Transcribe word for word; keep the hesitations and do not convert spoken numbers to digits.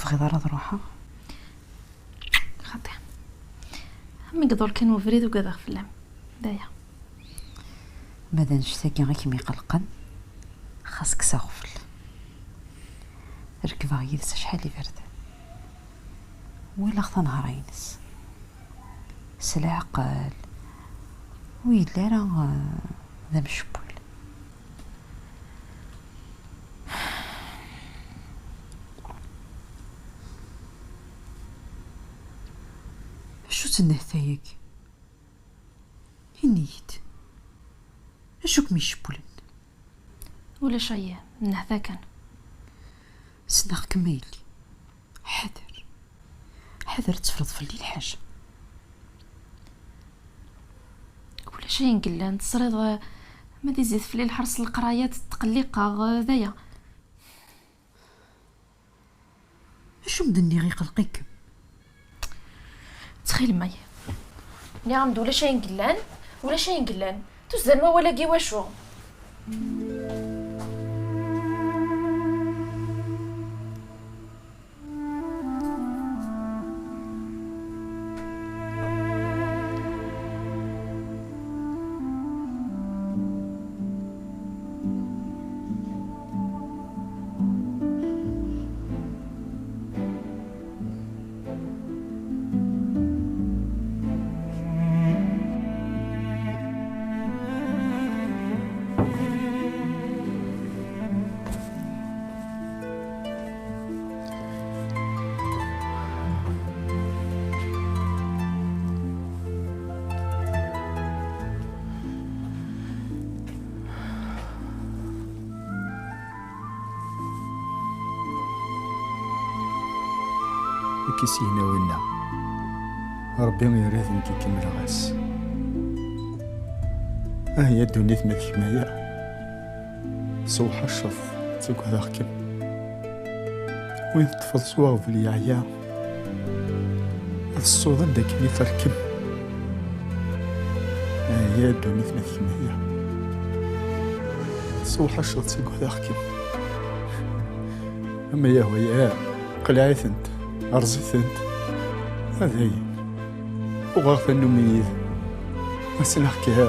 teqqiḍ ara ad ruḥeɣ? Xaṭi. Am iḍul kan ubrid, ugadeɣ fell-am. D aya. Ma d annect-agi i kem-iqelqen, xas kkes aɣbel. Rekbeɣ yid-s acḥal iberdan. Walaɣ tanhara-ines. S leɛqel, ur yelli ara, eh, d amcewwal. Acu-tt nnehta-agi? Ini-yi-d. Acu kem-icewwlen? Ulac ay, nnehta kan. Ssneɣ-kem a yelli. Ḥader. Ḥader ad tefreḍ fell-i lḥaǧa. Ulac ayen yellan, tesriḍ, eh, ma d izi fell-i lḥers n leqraya, tqelliqeɣ, eh, d aya. Acu m-d-nniɣ iqelq-ikem? Ttxil-m ay. Nniɣ-am-d ulac ayen yellan, ulac ayen yellan. Tuzzam awal-agi i wacu? Ad k-isegna winna. Ṛebbi yerra-ten-d ikemmel ɣas. Ah ya ddunit ma tekma ya. Sewḥaceḍ, ttagadeɣ-kem. Win teṭṭfeḍ s uɣbel yeɛya, ad tessuḍ-d akken i terkem. Ah ya ddunit ma tekma ya. Sewḥaceḍ, ttagadeɣ-kem. Ama yahwa ya, qleɛ-itent, rẓ-itent. A dayen, uɣeɣ tannumi yid-m. Asleɣ-k ha,